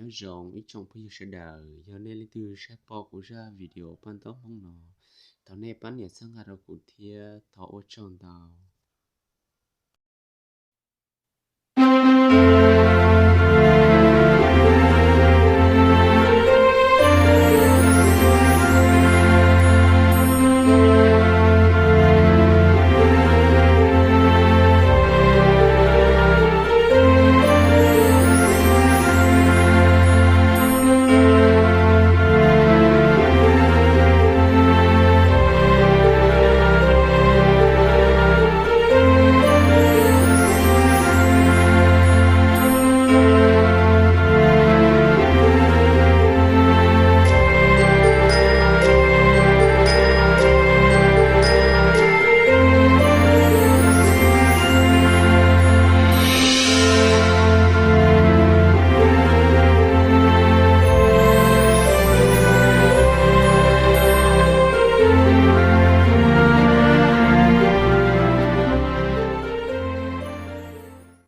Nyob zoo ib tsoom phooj ywg sawv daws, yog nej leej twg saib pom kuv zaj video paj ntaub hmoob no, thov nej pab nias txhawb nqa rau kuv thiab, thov ua tsaug ntau.